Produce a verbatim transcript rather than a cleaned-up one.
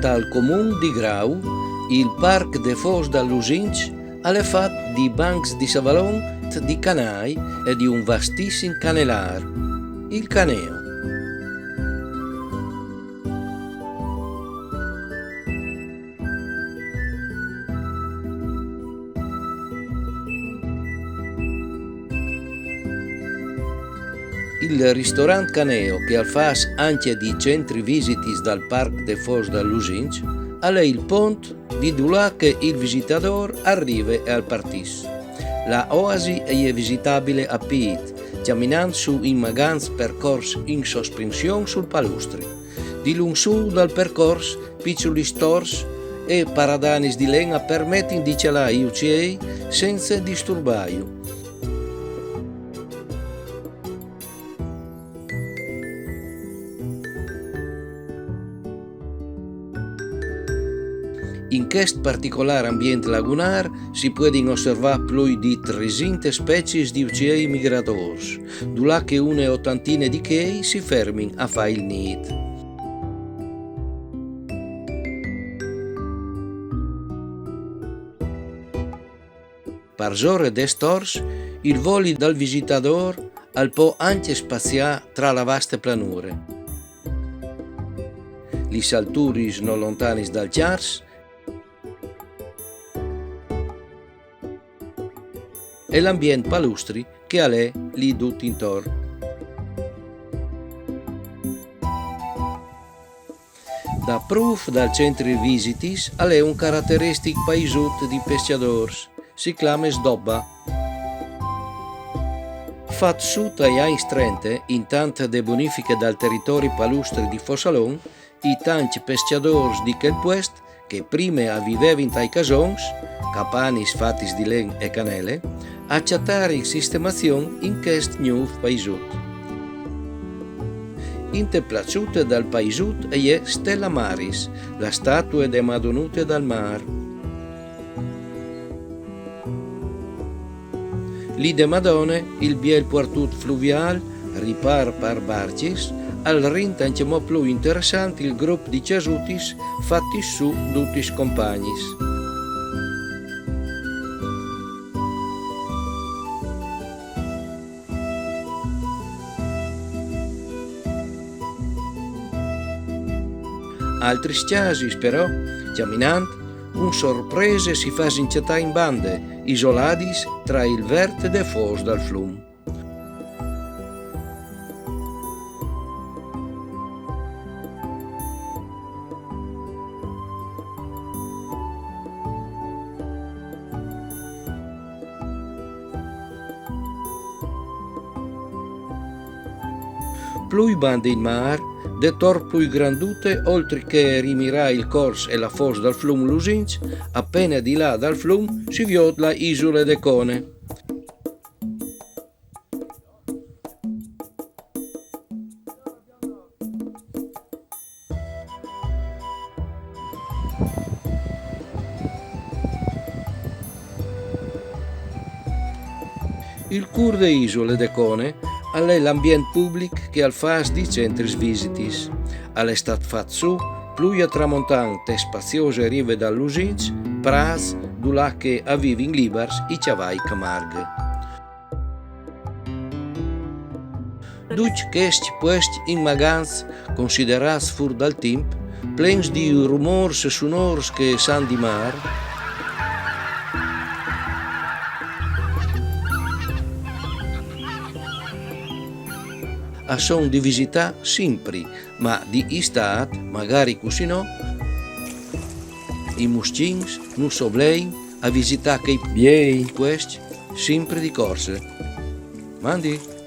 Tal comun di Grau, il parc de Fos dal Lusinç al è fat di bancs di savalon, di canai e di un vastissim canelâr, il Caneo. Il ristorant Caneo, che al fâs ancje di centri visitis dal parc de Fos dal Lusinç, al è il pont di dulà che il visitadôr al rive e al partìs. La oasi e je visitabile a pît, cjaminant su in magans percors in sospension sul palustri. Dilunc sù dal percors, piçulis tors e paradanis di len a permetin di cjalâ i uciei cence disturbâju. In chest particolâr ambient lagunâr si puedin osservâ plui di tresinte speciis di uciei migradôrs, dulà che une otantine di chei si fermin a fâ il nît. Parsore des tors, il voli dal visitadôr al pò ancje spaziâ tra la vaste planure. Lis alturis no lontanis dal Cjars e l'ambient palustri che al è li dut intor. Da prûf dal centri visitis al è un carateristic paisut di pescjadôrs, si clame Sdobba. Fat sù tai agns trente, intant de bonifiche dal teritori palustri di Fossalon, i tancj pescjadôrs di chel puest, che prime a vivevin tai casons, capanis fatis di len e canele, a cjatarin sistemazion in chest gnûf paisut. Inte plaçute dal paisut e je Stella Maris, la statue de Madonute dal Mâr. Li de Madone, il biel puartut fluviâl, ripâr par barcjis, al rint ancjemò plui interessant il grup di cjasutis fatis sù dutis compagnis. Altris cjasis, però, cjaminant, cun sorprese si fasin cjatâ in bande, isoladis tra il vert de fos dal flum. Plui bande il mâr, de tor plui grandute, oltri che rimirâ il cors e la fos dal flum Lusinç, a pene di là dal flum si viôt la isule de Cone. Il cûr de isule de Cone al è l'ambient public che al fâs di centris visitis. Al è stât fat sù plui a tramontant te spaziose rive dal Lusinç, prâts dulà che a vivin libars i cjavai Camarghe. Ducj chescj puescj inmagants, considerâts fûr dal timp, plens di rumôrs e sunôrs che a san di mâr, a son di visitâ simpri, ma di Istât, magari cussì no, i muscjins nus oblein a visitâ chei biei puescj simpri di corse. Mandi!